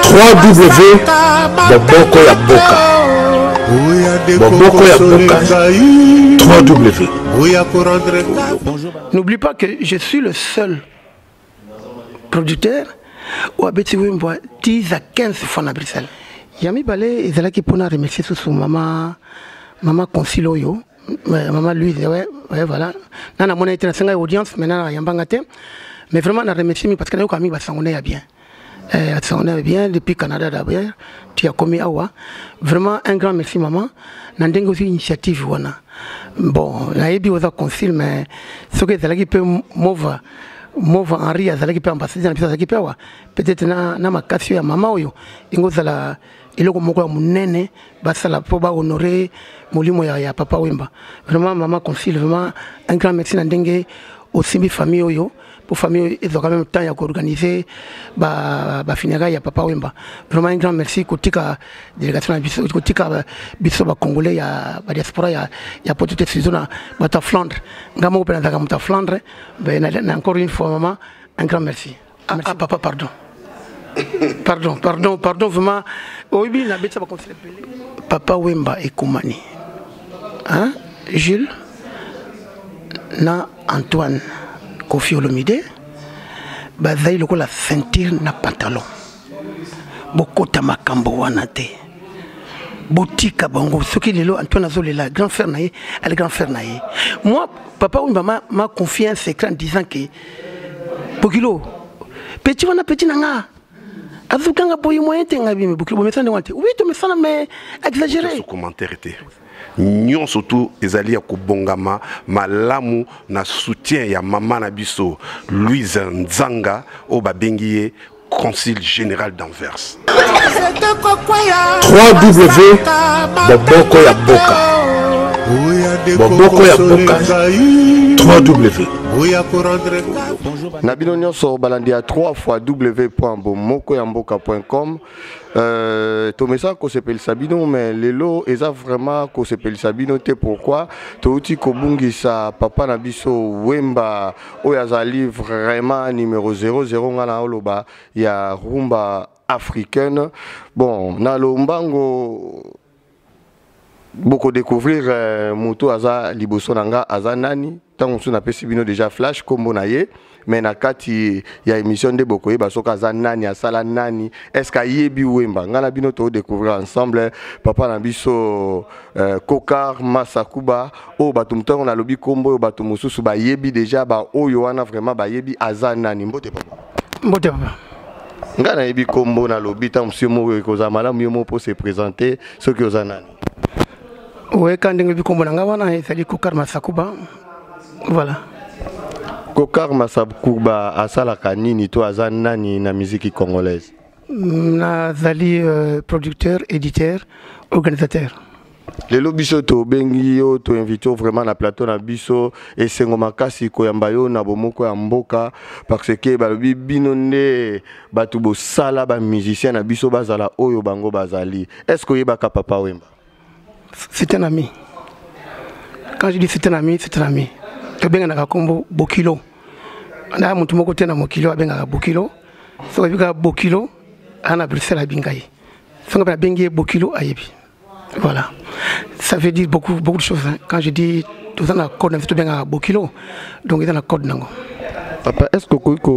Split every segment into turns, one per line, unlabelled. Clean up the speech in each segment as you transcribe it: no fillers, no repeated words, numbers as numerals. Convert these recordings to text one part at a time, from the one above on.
3W Boboko ya Mboka. Boboko ya Mboka. 3W.
N'oublie pas que je suis le seul producteur oyo abeti wembo 10 à 15 fois na Bruxelles. Ya mibale ezalaki mpona remercier susu mama mama concile oyo, mama Louise, ouais, voilà. Na namona ete nasengai audience, mais na nayambanga te, mais vraiment na remercier mingi parce que nayoka mingi basango na ya bien, basango na ya bien depuis Canada. D'abord tu as commis awa, vraiment un grand merci maman na ndenge ozwi initiative wana. Bon, nayebi oza concile, mais soki ezalaki mpe mova mova Henri azalaki mpe ambassadeur na biso, azalaki mpe awa, peut-être na makasi oyo ya mama oyo engo ozala eloko moko ya monene basala mpo bahonore molimo ya Papa Wemba. Vraiment mama concile, vraiment un grand merci na ndenge osimbi famille oyo, mpo famille oyo ezwaka même temps ya koorganiser bafunérailles ya Papa Wemba. Vraiment un grand merci. Kotika délégation na biso, kotika biso bacongolais ya badiaspora ya poto te, surtout na bato ya Flandre. Nga moko mpe nazalaka moto ya Flandre. Ben, encore une fois maman, un grand merci. Ah, ah papa, pardon, pardon, pardon, pardon, vraiment oyebi nabetisa baconseil ebele. Papa Wemba ekomani, hein? Jules na Antoine Kofi Olomide bazali lokola ceinture na pantalon. Bokota makambo wana te, botika bango. Soki lelo Antoine azolela grand frère na ye, ale grand frère na ye. Moi, Papa Wemba m'a confié un secret en disant que bokilo petit wana, petit na nga azokanga boye, moyen te. Ngai bimi bokilo bomesana ndenge wana te. Oui, tomesana, mais exagéré.
Commentaire te, nyonso tu ezali ya kobongama malamu na soutien ya mama na biso Louise Nzanga oyo babengi ye consul général d'Anvers.
3W Boboko ya Mboka. Boboko ya Mboka. 3W.
Na bino nyonso balandi ya 3 fois w bomoko ya mboka com, tomesaka kosepelisa bino, mais lelo eza vraiment kosepelisa bino te. Pourquoi? Touti kobungisa papa na biso Wemba oyo azali vraiment numéro 00, nga na oloba, ya rumba africaine. Bon, na lombango bokodécouvrir moto aza liboso na nga aza nani. Ntango mosusu napesi bino déjà flash nkombo na ye, mais na kati ya émission nde bokoyeba soki aza nani, asala nani, est ce que ayebi Wemba. Ngai na bino todécouvrir ensemble papa na biso Kokar Masakuba oyo bato ntango nalobi nkombo oyo bato mosusu bayebi déjà, baoyo wana vraiment bayebi aza nani. Mbote papa.
Mbote papa.
Ngai nayebi nkombo nalobi, ntango mosusu yo moko ekozala malamu yo moko mpo se présenter soki oza nani.
Oyeka ndenge oyebi nkombo na ngai wana ezali Kokar Masakuba, voilà.
Kokar Masakuba asalaka nini to aza nani na musique congolaise?
Nazali producteur, éditeur, organisateur.
Lelo biso tobengi yo, toinvite yo vraiment na plateau na biso. Esengo makasi koyamba yo na bomoko ya mboka parce que balobi bino nde bato bosala bamusicien na biso bazala oyo bango bazali. Est ce que oyebaka Papa Wemba?
C'est un ami. Quand je dis c'est un ami, c'est un ami. Tobenganaka nkombo bokilo na motu moko te na mokili oyo abengaka bokilo. Soki oyebi kaka bokilo aa na Bruxelles, ayebi ngai. Soki mpe nabengi ye bokilo, ayebi. Voilà, ça veut dire beaucoup, beaucoup de choses, hein. Quand je dis toza na code na biso, tobengaka bokilo, donc eza na code nango.
Papa, est ce que okoki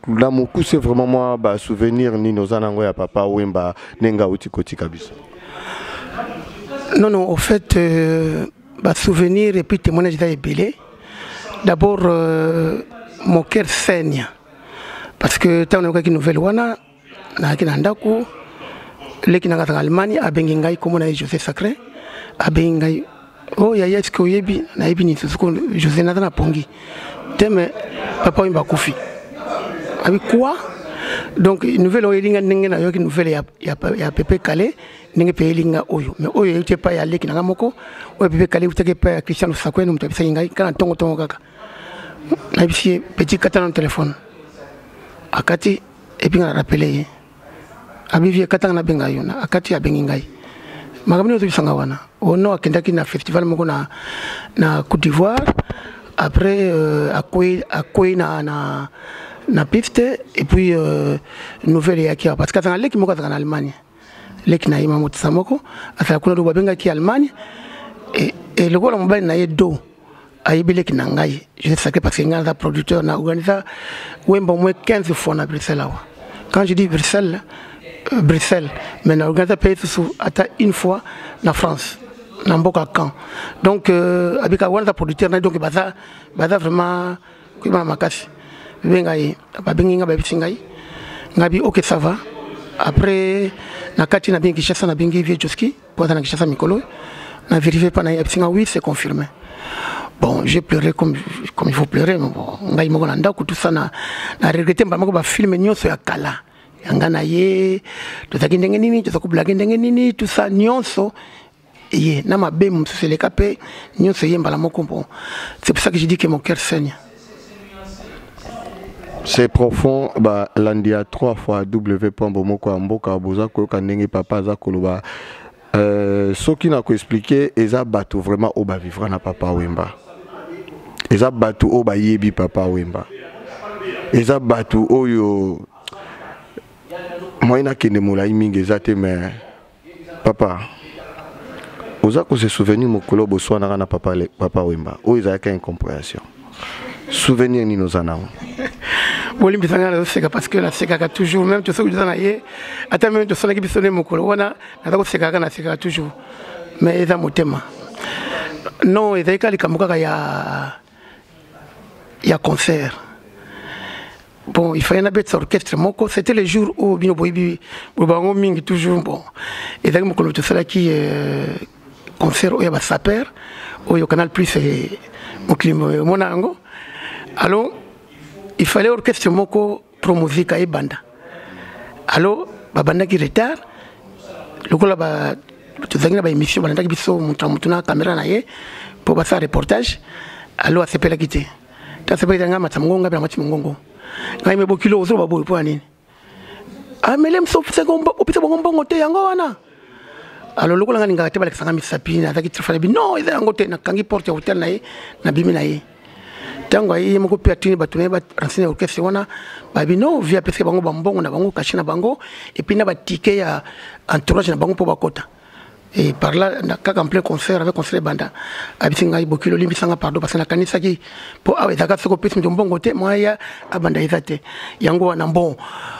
na mokuse vraiment mwa basouvenir nini oza nango ya Papa Wemba ndenge auti kotika biso?
Non, au fait, basouvenir et puis témoignage eza ebele. D'abord, mon cœur saigne parce que ntango nayokaki nouvelle wana, nayaki na ndako. Leki nanga azaka Allemagne, abengi ngai, kombo na ye José Sacré, abengi ngai: "O oh, yaya, est ce que oyebi?" Nayebi nini? Susu José, naza na pongi te, mais Papa Wemba akufi. Abi quoi? Donc nouvelle oyo elinga ndenge nayoki nouvelle ya Pepe Kale, ndenge mpe elinga oyo, mais oyo euti epai ya leki nanga moko. Oyo Pepe Kale eutaki epai ya Christian Lusakweno, moto abisaki ngai kaka na ntongo ntongo kaka. Nayebisi ye: "Petit, kata na telefone." Akati, et puis nga na rappele ye, abi: "Vie, katanga nabenga yo." Na akati, abengi ngai: "Makambo nini ozobisanga wana?" Ono akendaki na festival moko na Côte d'Ivoire. Après akwei na, na, Na piste et puis nouvelle eyaki awa parce que azalaka leki moko, azalaka na Allemagne, leki na ye mamotisa moko azala kuna. Do babengaki Allemagne e lokola mobali na ye do ayebi leki na ngai Joseph Sacré, parce que ngai naza producteur, na organisa Wemba au moins 15 fois na Bruxelles awa. Quand je dis Bruxelles, Bruxelles, mais na organisa mpe susu ata une fois na France, na mboka camp. Donc abika wana aza producteur na ye, donc baza vraiment koyebana makasi. Benga ye, babengi ngai, bayebisi ngai, ngai bi ok, ça va. Après na kati nabengi Kinshasa, nabengi vieux Joski po aza na Kinshasa mikolo, na vérifie mpa na ye, ayebisi ngai oui, c'est confirmé. Bon, j'ai pleuré comme il faut pleurer, mais bon, ngai moko na ndako, tout ça, na regretté mbala moko bafilme nyonso ya kala ya ngai na ye, tozalaki ndenge nini, toza koblaguer ndenge nini, tout ça nyonso ye na mabe mosusu eleka mpe nyonso ye mbala moko. Bon, c'est pour ça que je dis que mon cœur saigne.
C'est profond. Balandi ya 3 fois w pombo moko ya mboka, boza koyoka ndenge papa aza koloba. Soki na koexpliquer, eza bato vraiment oyo bavivra na Papa Wemba, eza bato oyo bayebi Papa Wemba, eza bato oyo moyen nakende molai mingi eza te. Mais papa, oza kose souvenir mokolo boswanaka na papa Wemba, oyo ezalaki incompréhension, souvenir nini oza nango?
Bolimbisa ngai, nazoseka parce que nasekaka toujours, même tosoki toza na ye, ata même tosalaki biso nde mokolo wana, naza kosekaka, nasekaka toujours, mais eza motema. Non, ezali kaka likambo kaka ya concert. Bon, il fallait nabetisa orchestre moko, c'était le jour oyo bino boyebi bango mingi toujours. Bon, ezalaki mokolo tosalaki concert oyo ya basaper oyo Canal Plus mokili omona yango. Alors il fallait orchestre moko Promosica ebanda. Alors babandaki retard, lokola tozalaki na baémission, balandaki biso moto na moto na caméra na ye mpo basala reportage. Alors asepelaki te, ta asepelaki te, ngai matisa mongongo, ngai mpe namati mongongo, ngai me bokilo ozoloba boye mpo ya nini? Amele moso opesa bango mbongo te, yango wana. Alors lokola ngai ningaka te balakisanga misapi, nazalaki trefale bi non, eza yango te. Nakangi porte ya hotel na ye, nabimi na ye. Ntango aye, ye moko mpe atuni bato na ye, barenseigner orchestre wana, babi non, vieux apesaki bango bambongo na bango, cachet na bango et puis na batike ya entourage na bango mpo bakota. Et par là kaka en plein concert, avec concert ebanda, abisi ngai bokilo, olimbisanga pardon, parce que nakanisaki mpo awa ezalaka soki opesi moto mbongo te, mwa ya abanda eza te, yango wana. Bon,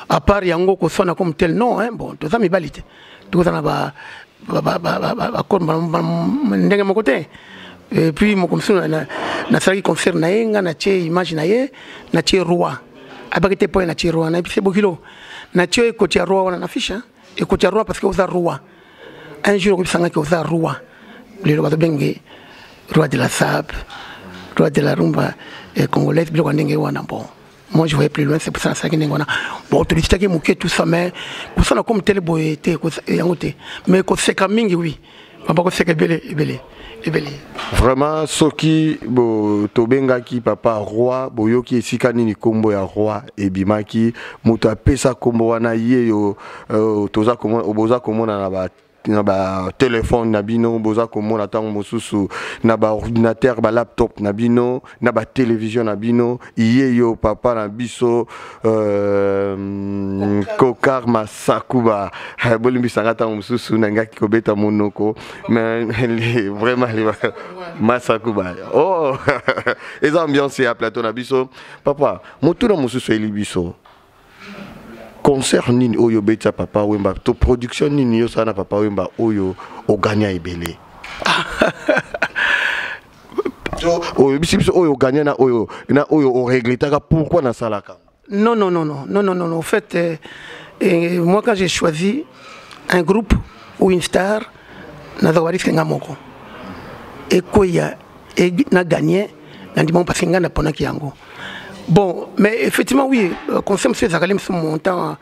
à part yango, koswana comme tel, non, hein. Bon, toza mibali te, tokozala na bakor ndenge moko te. Et puis moko mosusu nasalaki concert na ye, nga natie image na ye, natie roi, abaki te mpo ye natie roi. Nayebisi bokilo, natie ekoti ya roi wana na fiche, ekoti ya roi, parce que oza roi. Un jour okobisangaki oza roi, lelo bazobenge roi de la sape, roi de la rumba congolaise, biloko ya ndenge wana. Bon, moi je voyais plus loin, c'est pour ça nasalaki ndenge wana. Bon, tolisitaki moke, tout ça, mais kosala comme tele boye te, yango te, mais koseka mingi, oui papa, koseka ebele ebele ebele.
Vraiment, soki bo tobengaki papa roi, boyoki esika nini nkombo ya roi ebimaki, moto apesa nkombo wana ye yo. Toza komona, boza komona na batelefone na bino, boza komona ntango mosusu na baordinateur, balaptop na bino, na batelevizio na bino, ye yo papa na biso Kokar Masakuba. Bolimbisanga, ntango mosusu nangaki kobeta monoko, mais vraiment Masakuba, oh, eza ambiance ya plateau na biso. Papa, motuna mosusu eyeli biso: concert nini oyo obetisa Papa Wemba to production nini osala na Papa Wemba oyo oganya ebele? To oyebisi biso oyo oganya na oyo oregretaka pourquoi nasalaka.
Non, non, non, non, non, non, non. En fait, moi, quand j'ai choisi un groupe ou une star, nazaka risque nga moko ekweya na gagné na ndima, parce que nga naponaki yango. Bon, mais effectivement, oui, conseil mosusu ezalaka mosusu montant,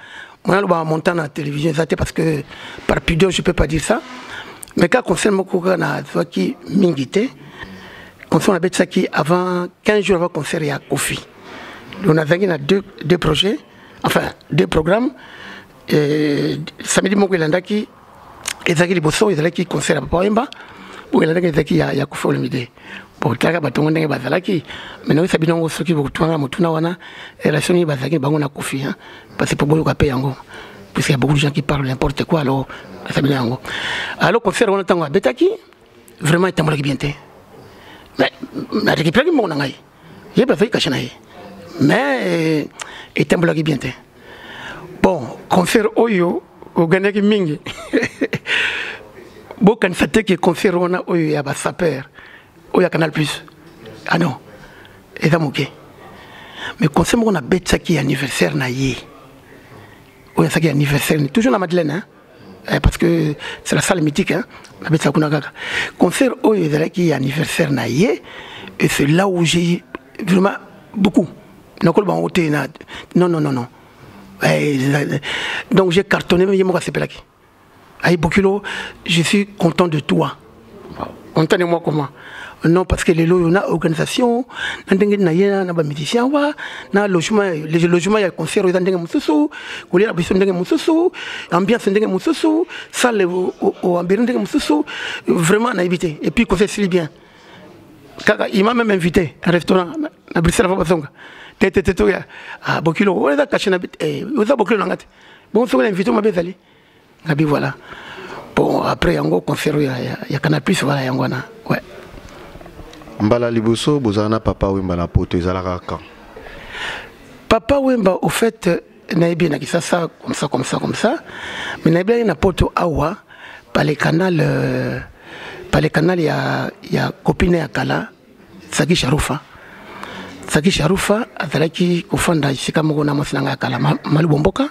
mona aloba montant na télévision eza te, parce que par pudeur je peux pas dire ça. Mais ka conseil moko kaka nazwaki mingi te, conseil nabetisaki avant, 15 jours avant concert ya Kofi. Donc nazalaki na deux projets, enfin deux programmes. Et samedi moko elandaki ezalaki liboso, ezalaki concert ya Papa Wemba, oyo elandaki ezalaki ya Kofi Olomide. Botalaka bato yango ndenge bazalaki, mais nayosa bino yango soki bokotungaka motuna wana, relation nini bazalaki bango na Kofi, hein? Parce que po boyoka mpe yango, puisqu'il y a beaucoup de gens qui parlent n'importe quoi. Alors nasa bino yango. Alors concert wana, ntango abetaki, vraiment etambolaki bien te, mais narécupéraki mbongo na ngai. Ye bazalaki cachet na ye, mais etambolaki bien te. Bon, concert oyo ogagnaki mingi, bokanisa te ke concert wana oyo ya basapeur oyo ya Canal Plus, ah non, eza moke. Mais concert moko nabetisaki anniversaire na ye, oyo asalaki anniversaire toujours na Madeleine, hein? Eh, parce que c'est la salle mythique, hein? Nabetisa kuna kaka concert oyo ezalaki anniversaire na ye, et c'est là où j'ai vraiment beaucoup, nakoloba bango te na non, non, non, non. Eh, donc j'ai cartonné. Ye moko asepelaki ayi: "Bokilo, je suis content de toi." Content de moi comment? Non, parce que lelo oyo na organisation na ndenge na ye na bamusicien wa na logement, logement ya concert oyo eza ndenge mosusu, kolia na biso ndenge mosusu, ambiance ndenge mosusu, salle oambiri ndenge mosusu, vraiment nayebi te. Et puis concert esili bien kaka, il m'a même invité un restaurant na Bruxelles. Avant bazonga te te te, toya: "Ah, bokilo oyo eza cachet na oza bokilo na nga te." Bon, soki na invité mabe ezali ngabi, voilà. Bon, après yango concert ya Canal Plus, voilà, yango wana, ouais.
Mbala liboso bozala na Papa Wemba na Poto ezalaka quand?
Papa Wemba, au fait, nayebi na Kisasa comme ça, comme ça, comme ça, mais nayebi na Poto awa par le canal ya copine ya kala, Saki Sharufa. Saki Sharufa azalaki kofanda esika moko na mwasi na ngai ya kala, Malubo Mboka,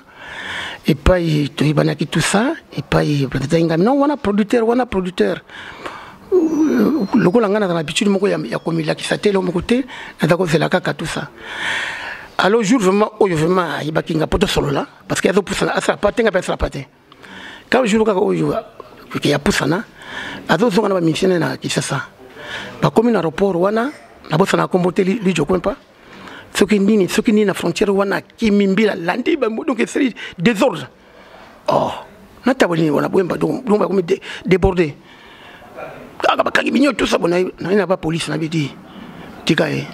epai toyebanaki, tout ça. Epai peut-être ngai non wana producteur, wana producteur lokola ngai naza na habitude moko ya komilakisa te, eloko moko te, naza kozela kaka, tout ça. Alors jour vraiment oyo vraiment ayebaki nga po tosolola, parce que azopusana, asala pa te, nga mpe asala pa te. Kaka jour kaka oyo ke ya pusana, azozonga na bamusicien na Kisasa, bakomi na aéroport wana, nabosana kombo te, Lijo Kwempa, soki nini, soki nini, na frontière wana akimi, mbila landi, donc esali désordre. Oh, natabo nini wana boyemba, donc bakomi débordé kaka, bakangi binyo, tout ça. Bon, naye na bapolice, nabi ti tika ye.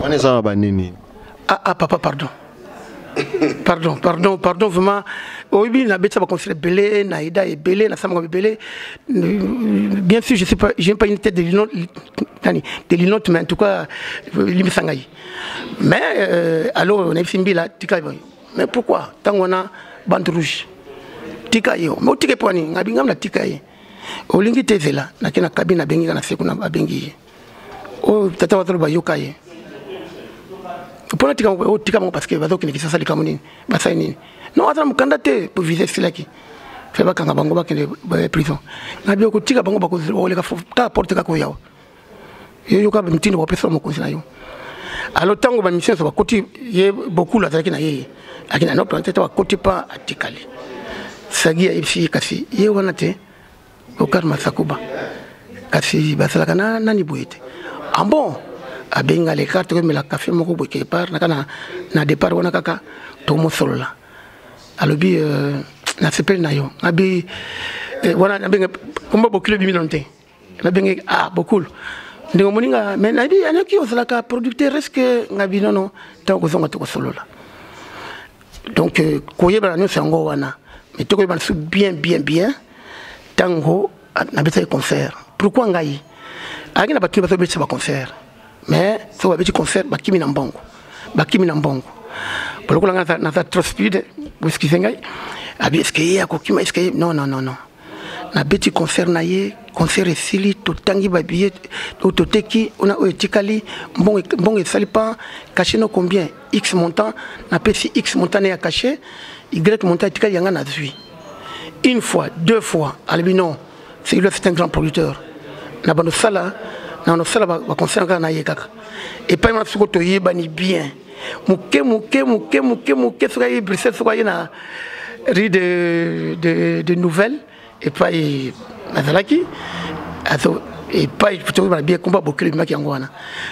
Wana eza na banini?
Ah, ah, papa, pardon, pardon, pardon, pardon, vraiment. Oyebi, nabetisa baconcert ebele, na eda ebele, nasamaka ebele. Bien sûr, je sais pas, j'ai pas une tête de linotte, nani de linotte, mais en tout cas limbisa ngai. Mais alors nayebisi mbila: "Tika." "Mais pourquoi?" Ntango wana bande rouge, tika ye. Mais otika epo wani ngabi ngam na tika ye, olingi te, ezela nake na cabine. Abengi nga na se kuna, babengi ye oyo tata bazoloba, yoka ye mpona tika, otika bango parce que bazokende Kisasa. Likambo nini? Basali nini? Non, aza na mokanda te po visa esilaki, fe bakanga bango, bakende prison. Ngabi okotika bango, bakoleka kaka porte kaka oyawa yo, yoka mitindo bapesa mokonzi na yo. Alors ntango bamusicien nyonso bakoti, ye Bokulu azalaki na ye, aki na nople te, bakoti pa atikali. Sagi ayebisi ye: "Kasi ye wana te, Okar Masakuba, kasi basalaka na nani boye te." Ah bon, abenga lekar, tokomela kafe moko boye quelque part naka na départ wana kaka tokomosolola. Alobi: "Nasepeli na yo." Ngabi wana nabenge komba Bokilo ebimi nano te, nabenge: "Ah, Bokulu, ndenge omoninga, mais nayebi anaki ozalaka producteur, est ce que?" Ngabi: "Nono, ntango kozonga tokosolola." Donc koyebana nyonso yango wana, mais tokoyebana su bien, bien, bien ntango nabetaki concert. Pourquoi ngai ayaki na bato bazobetisa baconcert, mais soki babeti concert, bakimi na mbongo, bakimi na mbongo. Lokola ngai naza trop speed, boexcuse ngai, abi est ce que ye akokima, est ce que non, non, non, non. Nabeti concert na ye, concert esili, totangi babillet oyo toteki ona, oyo etikali mbongo esali pa cachet no combien? X montant. Napesi X montant ne ya cachet, Y montant etikali yanga nazwi. Une fois, deux fois, alobi: "Non, celui-là, c'est un grand producteur." Na bando sala, na bando sala baconcert kaka na ye kaka epai wana. Soko toyebani bien moke moke moke moke moke, soki aye Bruxelles, soki aye na rue de nouvelle epai nazalaki, epai toyebana bien. Komba Bokilo ebimaki yango wana.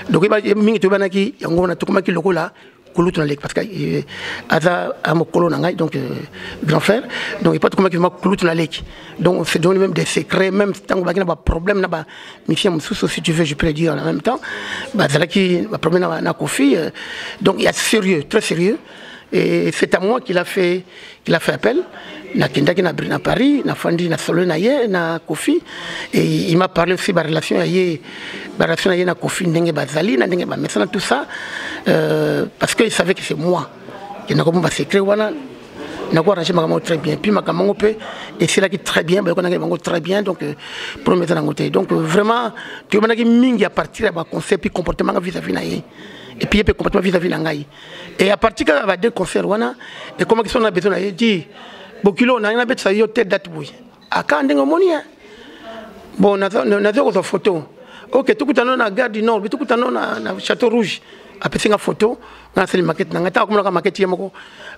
Donc mingi toyebanaki yango wana, tokomaki lokola Kulutu na leki parce que euh, aza mokolo na ngai, donc euh, grand frère. Donc epa tokomaki vraiment kulutu na leki. Donc on se donne même des secrets, même ntango baki na baproblème na bamisien mosusu, si tu veux je peux le dire en même temps, bazalaki baproblème na Kofi euh, donc il y a sérieux, très sérieux. Et c'est à moi qu'il a fait appel. Nakendaki na Paris, nafandi, na solo na ye na Kofi, et il m'a parlé aussi barelation ya ye, barelation na ye na Kofi, ndenge bazali na ndenge bamesana, tout ça, parce que il savait que c'est moi ke nakomona basecret wana, nako arranger makambo très bien. Puis makambo yango mpe esilaki très bien, bayokanaki bango très bien. Donc problème eza nango te. Donc vraiment toyobanaki mingi à partir ya baconseil, puis comportement nga vis-à-vis na ye, et puis ye mpe comportement vis-à-vis na ngai. Et à partir kaka ba deux concert wana, ekomaki so na besoin na ye, di bokilo na ngai nabetisa yo te date boye, aka ndenge omoni ye. Bon, naza kozwa photo, ok, tokutana na Gare du Nord, tokutana na Château Rouge. Apesi nga photo, nga nasali maquette na ngai. Ntango akomonaka maquette, ye moko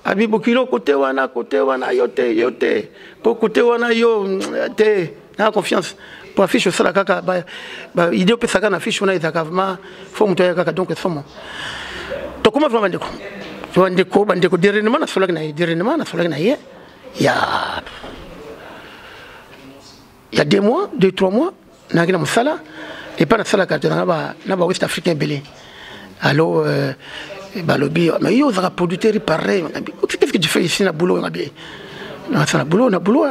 abi: "Bokilo, kote wana, kote wana yo te, yo te, po kote wana yo te, na confiance po affiche osala kaka idée opesaka na affiche wana ezalaka vraiment fo moto aya kaka." Donc somo tokoma vraiment bandeko, bandeko, bandeko. Dernièrement nasolaki na ye, dernièrement nasolaki na ye ya 2 mois, 2, 3 mois. Nayaki na mosala epai nasalaka, tozanga na ba West Africain ebele. Alors balobi: "Mais yo ozalaka producteur pareil, qu'est-ce que tu fais ici na boulot?" Ngabi: "Nasala boulot, na boulot,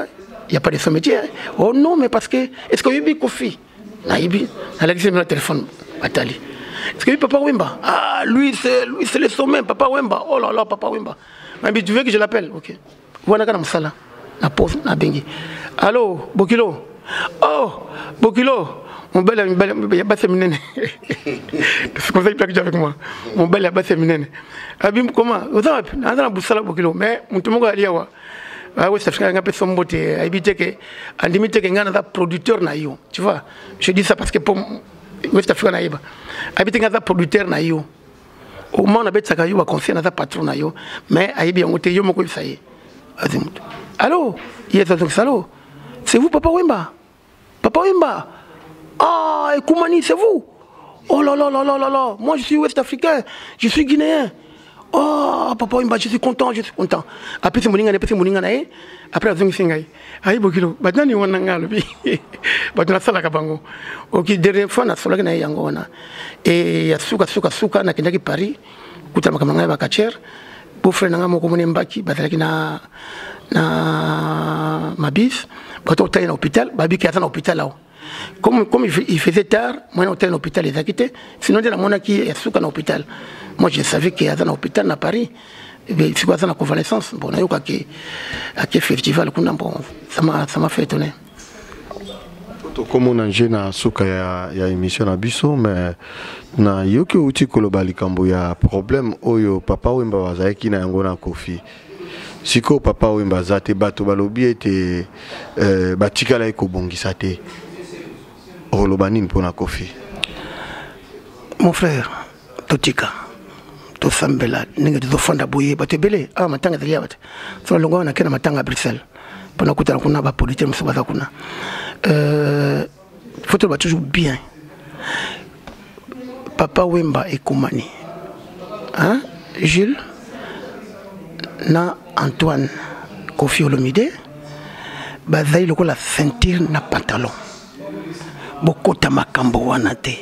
il y a pas de son métier." "Oh non, mais parce que est-ce que oyebi Kofi?" "Nayebi." Nalakisi na téléphone, batali: "Est-ce que oyebi Papa Wemba?" "Ah, lui c'est le sommet, Papa Wemba. Oh là là, Papa Wemba." "Mais tu veux que je l'appelle?" "Ok." Wana kaka na mosala, na pause, nabengi: "Allo, bokilo? Oh, bokilo, mobali ya basi ya minene." C'est comme ça qu'il plaque avec moi, mobali ya basi ya minene. Abi: "Comment, oza wapi?" "Naza na busala, bokilo, mais moto moko ali awa, West Africa, nga mpe sombo te, ayebi te ke andimi te ke ngai naza producteur na yo. Tu vois, je dis ça parce que po West Africa nayeba, ayebi te ngai naza producteur na yo. Au moment nabetisaka yo baconseil, naza patron na yo, mais ayebi yango te. Yo moko oyebisa ye." Azi moto: "Allo?" Ye azongisa: "Allo, c'est vous Papa Wemba? Papa Wemba? Ah, Ekoumani, c'est vous? Oh là là là là là là, moi je suis Ouest Africain, je suis Guinéen. Oh, Papa Wemba, je suis content, je suis content." Apesi moninga na, apesi moninga na ye. Après azongisi ngai: "Ayi bokilo, bato nani wana?" Ngai alobi: "Bato nasalaka bango." Ok, dernière fois nasolaki na ye yango wana. E ya suka suka suka, nakendaki Paris kuta makambo na ngai bakacher. Beau-frère na ngai moko moni mbaki, bazalaki na mabis, bato otali na hôpital, babiki aza na hôpital awa. Comme il faisait tard, moi na hôtel na hôpital ezalaki te, sinon nde namonaki ya suka na hôpital. Moi je savais ke aza na hôpital na Paris, sikoyo aza na convalescence. Bon, nayokaki ake festival kuna. Bon, ça m'a fait étonner.
Tokomona nje na suka ya émission na biso, mais nayoki outi koloba likambo ya problème oyo Papa Wemba bazalaki na yango na Kofi. Sikoyo Papa Wemba aza te, bato balobi ete batikala ye kobongisa te. Okoloba nini mpona Kofi?
Mon frère, totika tosambela ndenge tozofanda boye. Bato ebele awa, matanga ezali awa te. So nalongo awa, nake na matanga ya Bruxelles mpona kutana kuna bapolitike mosusu baza kuna. Faut toloba toujours bien, Papa Wemba ekomani, hein? Jules na Antoine Kofi Olomide bazali lokola ceinture na pantalon. Bokota makambo wana te,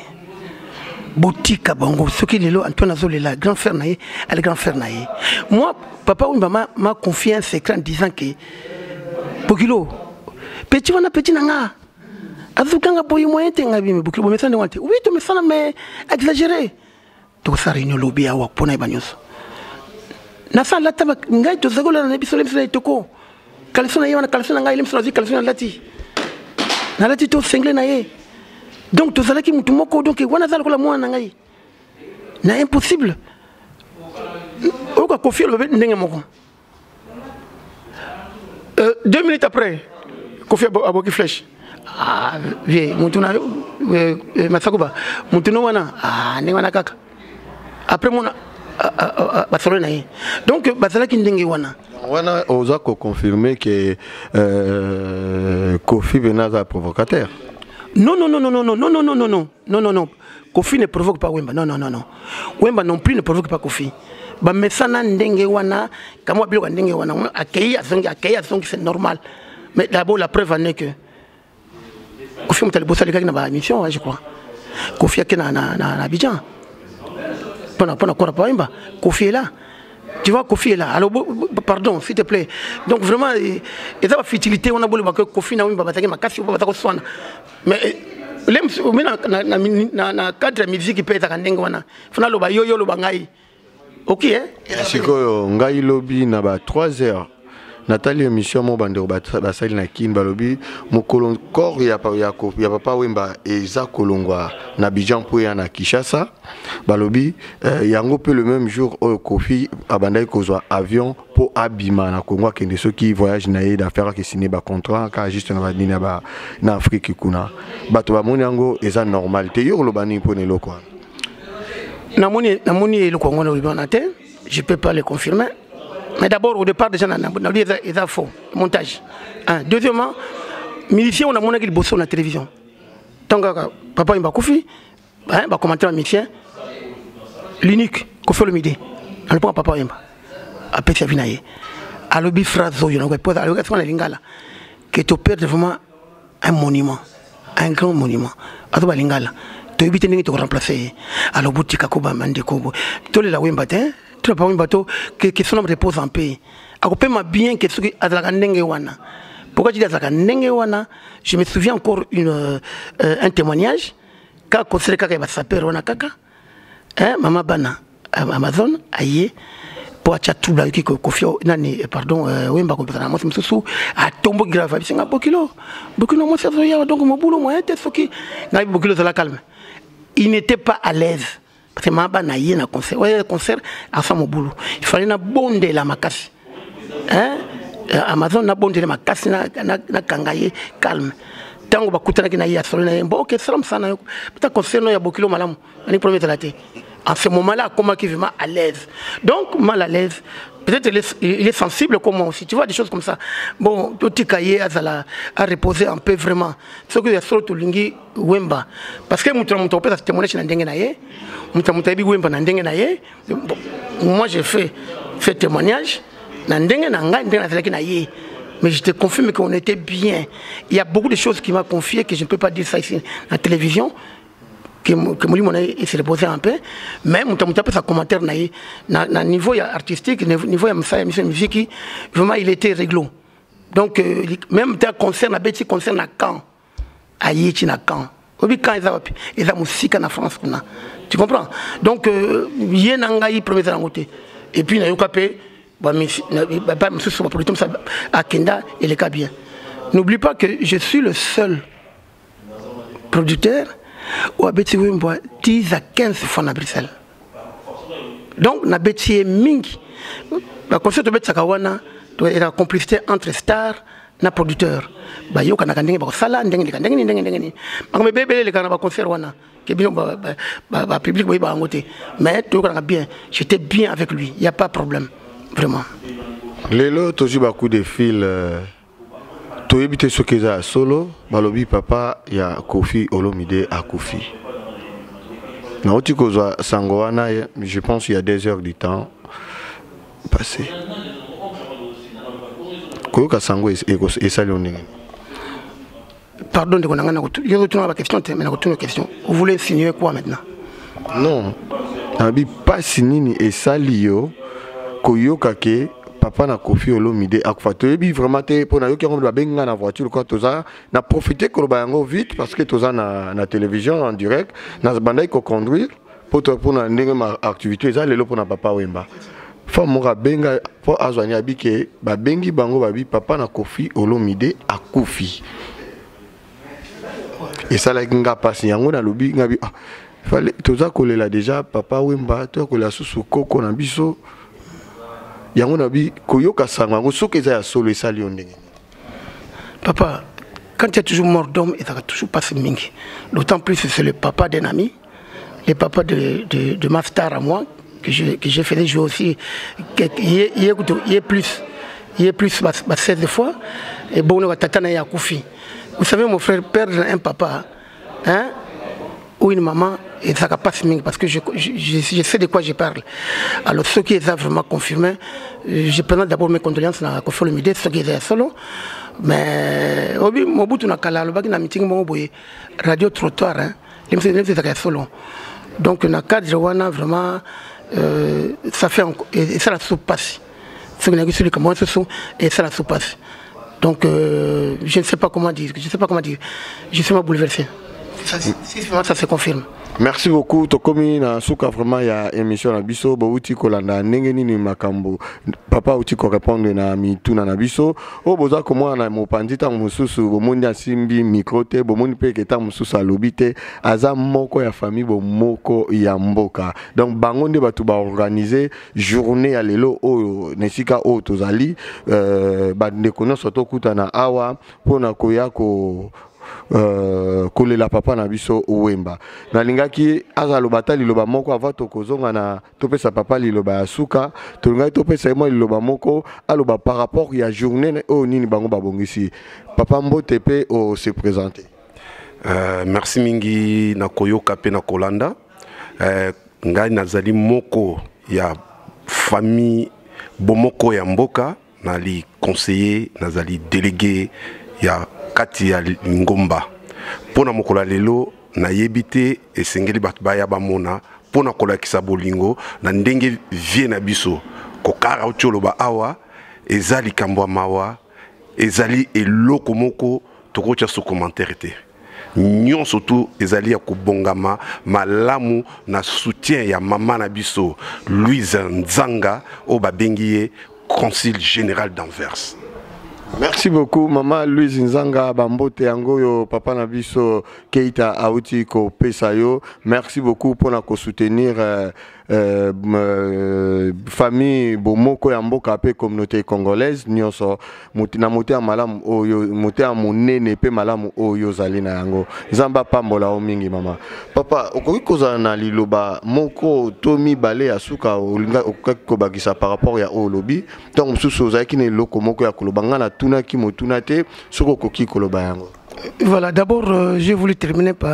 botika bango. Soki lelo Antoine azolela grand frère na ye, ale grand frère na ye. Moi, Papa Wemba m'a confié un secret en disant que bokilo, petit wana, petit na nga azokanga boye, moyen te. Ngai bimi: "Bokilo, bomesana ndenge wana te." "Oui, tomesana, mais exagéré. Tokosala réunion lobi awa mpona yeba nyonso." Nasala lata ngai, tozali kolala na biso, lemisa na etoko caleçon na ye wana, caleçon na ngai, lemisa nazwi caleçon, nalati to sengle na ye. Donc tozalaki mutu moko. Donc wana aza lokola mwana na ngai na impossible. Oyoka Kofi oloba ndenge moko. 2 minutes après, Kofi aboki flèche: "Ah vie, mutu na Masakuba, mutu no wana, ah, ndenge wana kaka." Après mona basolo na ye, donc bazalaki ndenge wana.
Wana oza koconfirme ke Kofi pena aza provocateur?
Non, non, non, non, non, non, non, non, non, non, non, non, non. Kofi ne provoque pas Wemba. Non, non, non, non. Wemba non plus ne provoque pas Kofi. Bamesana ndenge wana, kamwa biloko ya ndenge wana, akei azongi, akei azongi, c'est normal. Mais d'abord, la preuve en est que Kofi moto ya liboso alekaki na baémission, je crois. Kofi ake na Abidjan mpona kora Papa Wemba. Kofi est là, tu vois, Kofi est là. Alors pardon, s'il te plaît. Donc vraiment, eza bafutilité wana. Bolobaka Kofi na Wemba bazalaki makasi, baza koswana, mais na cadre ya musique mpe ezalaka ndenge wana. Fona loba yo, yo loba ngai, ok, eh?
Sikoyo ngai lobi na ba 3 heures natali émission mo bandeko basali na Kini. Balobi mokolo corps ya Papa Wemba eza kolongwa na Abidjan mpo ya na Kinshasa, balobi yango mpe le même jour oyo Kofi abandaki kozwa avion mpo abima na Congo, akende soki voyage na ye d'affaire, akesine bacontrat kaka juste na banini na Afrique kuna. Bato bamoni yango eza normal te. Yo koloba nini mpona eloko wana?
Namoni eloko yango na wana te, je peux pas le confirmer. Mais d'abord, au départ déjà, nalobi eza faux montage, un. Deuxièmement, musicien oyo namonaki liboso na télévision ntango kaka Papa Wemba akufi, bacommentaire ya musicien, l'unique Kofi Olomide, na lopango Papa Wemba, apesi avis na ye, alobi phrase oyo alobi na lingala que toperdre vraiment un monument, un grand monument. Azo balingala, toyebi te ndenge tokoremplace ye. Alors botika ko bandeko, tolela Wemba te, tolela Papa Wemba to que son âme repose en paix. Akopema bien ke soki azalaka ndenge wana. Pourquoi tu dis azalaka ndenge wana? Je me souviens encore un témoignage kaka concert kaka ya basapeurs wana kaka, hein, mama bana Amazon aye mpo atya trouble. Ayoki Kofi nani, pardon, Wemba kopesa na mwasi mosusu, atomboki grave, abisinga bokilo, bokilo mwasi azoya. Donc mobulu moyen te. Soki ngai bokilo ezala calme, il n'était pas à l'aise parce que mama bana ye na concert oyo, concert asa mobulu. Il fallait nabondela makasi, hein? Amazon nabondela makasi, nakanga ye calme. Ntango bakutanaki na ye, asolo na ye: "Bon, ok, sala mosala na yo, peta concert no ya bokilo malamu." Ani problème ezala te. En ce moment là akomaki vraiment à l'aise. Donc mal à l'aise, peut-être il est sensible comme moi aussi, tu vois, des choses comme ça. Bon, totika ye azala à reposer un peu vraiment. Soki ya solo tolingi Wemba, parce que moto na moto akopesa témoignage na ndenge na ye, moto na moto ayebi Wemba na ndenge na ye. Bon, moi j'ai fait fait témoignage na ndenge na ngai, ndenge nazalaki na ye. Mais je te confirme qu'on était bien. Il y a beaucoup de choses qu'il m'a confié que je ne peux pas dire ça ici na télévision, que molimo na ye se reposer un peu. Mais moto moto apesa commentaire na ye na niveau ya artistique, niveau ya mosala ya mission musique, vraiment il était réglo. Donc même te concert nabeti, concert na camp, aye ti na camp. Obi camp eza wapi? Eza mosika na France kuna, tu comprends? Donc ye na ngai premier eza yango te. Et puis nayoka mpe mosusu baproducteur mosusu akenda, eleka bien. N'oublie pas que je suis le seul producteur oyo abeti Wemba 10 à 15 fois na Bruxelles. Donc nabeti ye mingi. Baconcert tobetisaka wana ezaka complicité entre star na producteur. Bayokanaka ndenge bakosala, ndenge leka, ndenge nini, ndenge ndenge nini. Makambo ebele elekaka na baconcert wana ke bino bapublic boyeba yango te. Mais toyokanaka bien, j'étais bien avec lui, y a pas problème vraiment.
Lelo tozwi bacoup de fil, toyebi te soki eza ya solo. Balobi papa ya Kofi Olomide akufi. Nauti kozwa sango wana, je pense il y a 2 heures du temps passé. Koyoka sango esali yo ndenge?
Pardon, ndeko na ngai, yo tuna baquestion te, mais nakotuna question. Vous voulez insinuer quoi maintenant?
Non, nabi mpasi nini esali yo koyoka ke papa na Kofi Olomide akufa? Toyebi vraiment te mpo nayoki yango, babengi nga na voiture kwa toza na profite koloba yango vite parce que toza na télévision en direct. Nabandaki koconduire mpo mpona ndenge ma activité eza lelo mpona Papa Wemba. Femme moko abenga mpo azwani abi ke babengi bango, babi papa na Kofi Olomide akufi. Esalaki nga mpasi. Yango nalobi nga bi ah, fallait toza kolela déjà Papa Wemba, toya kolela susu koko na biso. Yango nabi koyoka sango yango, soki eza ya solo, esali yo ndenge?
Papa, quand il y a toujours mort d'homme, ezalaka toujours pasi mingi, d'autant plus c'est le papa d'un ami, le papa de ma star à moi que j'ai fait jouer aussi. Il est plus ba 16 fois et bon, tata na ye akufi. Vous savez, mon frère, perdre un papa, hein, ou une maman. Ezalaka mpasi mingi parce que je sais de quoi je parle. Alors soki eza vraiment confirmé, je présente d'abord mes condoléances na Koffi Olomide. Soki eza ya solo, mais obi Mobutu na kala alobaki na meeting moko boye, radio trottoir, hein, lemisi ezalaka ya solo. Donc na cadre wana, vraiment ça fait, esala so mpasi. Soki nayoki so likambo wana soso, esala so mpasi. Donc je ne sais pas comment dire, je ne sais pas comment dire, je suis bouleversé. Ça, si vraiment ça se confirme.
Merci beaucoup. Tokomi na suka vraiment ya émission na biso. Bouti kolanda ndenge nini makambo papa outi ko répondre na mituna na biso. Oyo boza komona na mopanzi, ntango mosusu bomoni asimbi micro te, bomoni mpe ke ntango mosusu alobi te, aza moko ya famille Bomoko ya Mboka. Donc bango nde bato baorganize journée ya lelo oyo na esika oyo tozali. Bandeko nyonso tokutana awa mpona koya ko kolela papa na biso Wemba. Nalingaki azaloba ata liloba moko avant tokozonga na topesa papa liloba ya suka. Tolingaki topesa ye mwa liloba moko aloba par rapport ya journée oyo nini bango babongisi. Papa, mbote mpe ose présente.
Merci mingi na koyoka mpe na kolanda. Ngai nazali moko ya famille Bomoko ya Mboka, nali conseiller, nazali délégué ya kati ya ngomba. Mpo na mokolo ya lelo, nayebi te, esengeli bato baya bamona mpo na kolakisa bolingo na ndenge vie na biso kokara oti oloba awa. Eza likambo ya mawa, ezali eloko moko tokotia so commentaire te. Nyonso tu ezali ya kobongama malamu na soutien ya mama na biso Louise Nzanga, oyo babengi ye consul général d'Anvers.
Merci beaucoup, mama Louise Nzanga. Bambote yango oyo papa na biso Keita auti kopesa yo. Merci beaucoup mpona kosoutenir famille Bomoko ya Mboka mpe communauté congolaise nyonso na motema malamu oyo, motema monene mpe malamu oyo ozali na yango. Nzambe apambola yo mingi, mama. Papa, okoki kozala na liloba moko to mibale ya suka olinga okokaki kobakisa par rapport ya oyo olobi? Ntango mosusu ozalaki na eloko moko ya koloba, ngai natunaki motuna te, soki okoki koloba yango.
Voilà, d'abord, j'ai voulu terminer pour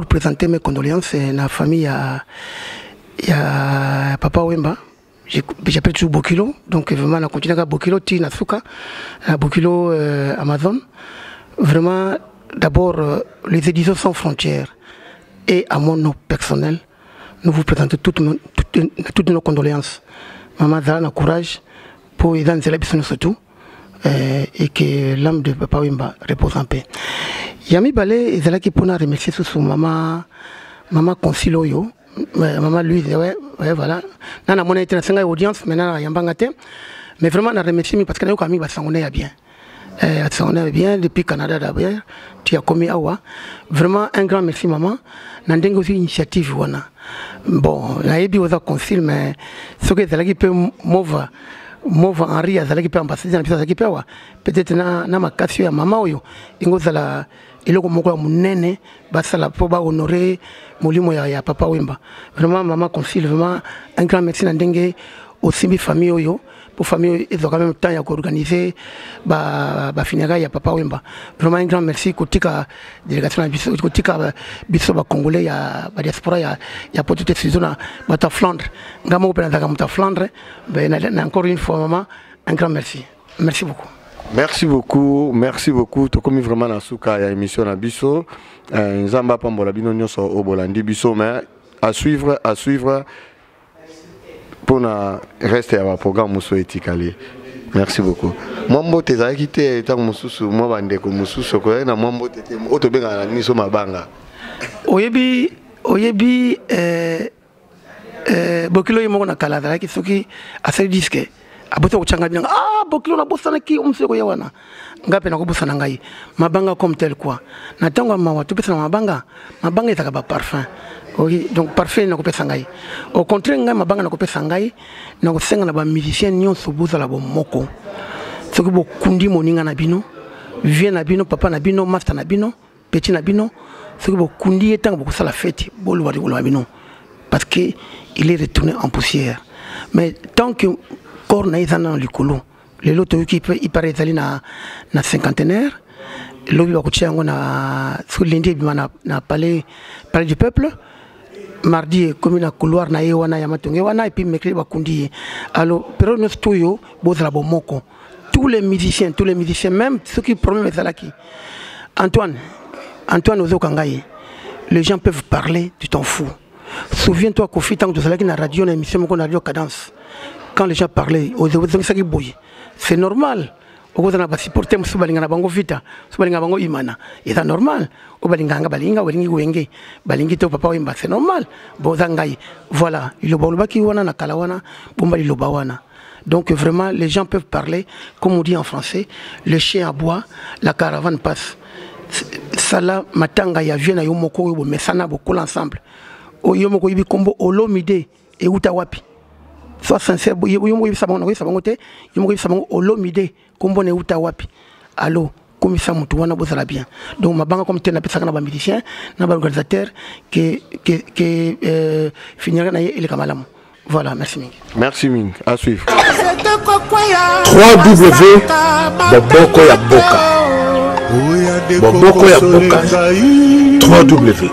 présenter mes condoléances à la famille ya Papa Wemba. J'appelle toujours Bokilo, donc vraiment, on a continué à Bokilo, ti na suka, à Bokilo Amazon. Vraiment, d'abord, les Éditions Sans Frontières et à mon nom personnel, nous vous présentons toutes nos condoléances. Maman zala na courage pour eza nzela biso surtout et que l'âme de Papa Wemba repose en paix. Ya mibale ezalaki mpona remercier susu mama consul oyo, mama Louise. Ouais, voilà, na namona ete nasengai audience, maintenant nayambanga te, mais vraiment na remercier mingi parce que nayoka mingi basango na ya bien, basango na ya bien depuis Canada d'abord ti akomi awa. Vraiment un grand merci, maman, na ndenge ozwi initiative wana. Bon, nayebi oza consul, mais soki ezalaki mpe Mova Henri azalaki mpe ambassadeur na biso, azalaki mpe awa, peut-être na makasi oyo ya mama oyo ndenge ozala eloko moko ya monene basala mpo bahonore molimo ya Papa Wemba. Vraiment, mama consul, vraiment un grand merci na ndenge osimbi famille oyo, mpo famille oyo ezwaka même temps ya koorganiser bafunérailles ya Papa Wemba. Vraiment un grand merci. Kotika délégation na biso, kotika biso bacongolais ya badiaspora ya poto te, surtout na bato ya Flandre. Nga moko mpe nazalaka moto ya Flandre. Ben, encore une fois, maman, un grand merci, merci beaucoup.
Merci beaucoup, merci beaucoup. Tokomi vraiment na suka ya émission na biso. Nzambe apambola bino nyonso oyo bolandi biso, mais à suivre, à suivre mpona reste ya baprogramme mosusu etikali. Merci beaucoup. Mwa mbote ezalaki te? Ntango mosusu mwa bandeko mosusu okozalaki na mwa mbote te oyo tobengaka na niso mabanga.
Oyebi, bokilo ye moko na kala azalaki, soki asali disque, abosi kotyanga binanga. Ah, bokilo, nabosanaki omosu ekoya wana, ngai mpe nakobosana ngai mabanga comme tel quoi. Na ntango ya mawa topesana mabanga. Mabanga ezalaka baparfum. Oui, donc parfum nakopesa ngai, au contraire, ngai mabanga nakopesa ngai, nakosenga na bamusicien nyonso bozala bomoko. Soki bokundi moninga na bino, vie na bino, papa na bino, master na bino, petit na bino, soki bokundi ye, ntango bokosala fete, boloba likolo na bino parce que il est retourné en poussière. Mais tant que corps na ye eza nano likolo, lelo toyoki ipara ezali na cinquantenaire. Lobi bakotia yango na soki lundi ebima na, na palais, palais du peuple. Mardi ekomi na couloir na ye wana ya Matonge wana, et puis mercredi bakundi ye. Alors période nyonso to oyo bozala bomoko, tous les musiciens, tous les musiciens, même ceux qui problème ezalaki. Antoine, Antoine, ozoka ngai, les gens peuvent parler, tu t'en fous. Souviens-toi, Kofi, ntango tozalaki na radio, na émission moko na Radio Cadence, quand les gens parlaient, ozongisaki boye, c'est normal. Okozala na basupporter mosusu balinga na bango Vita, mosusu balinga bango Imana, eza normal. Oyo balingaka nga balingi nga, balingi Wenge, balingi to Papa Wemba, c'est normal. Boza ngai, voilà. Liloba olobaki wana na kala wana, bomba liloba wana. Donc vraiment, les gens peuvent parler, comme on dit en français, le chien aboie, la caravane passe. Sala matanga ya vie na yo moko oyo bomesana bokola ensemble. Oyo moko oyebi kombo Olomide euta wapi. Sois sincère, yo moko oyebisa bango, nakoyebisa bango te, yo moko oyebisa bango Olomide kombo na euta wapi. Allo, komisa motu wana, bozala bien. Donc mabanga comme te napesaka na bamusicien na baorganisateur ke funéraire na ye eleka malamu. Voilà, merci mingi.
Merci mingi, à suivre.
3W Boboko ya Boka. Boboko ya Boka. 3W.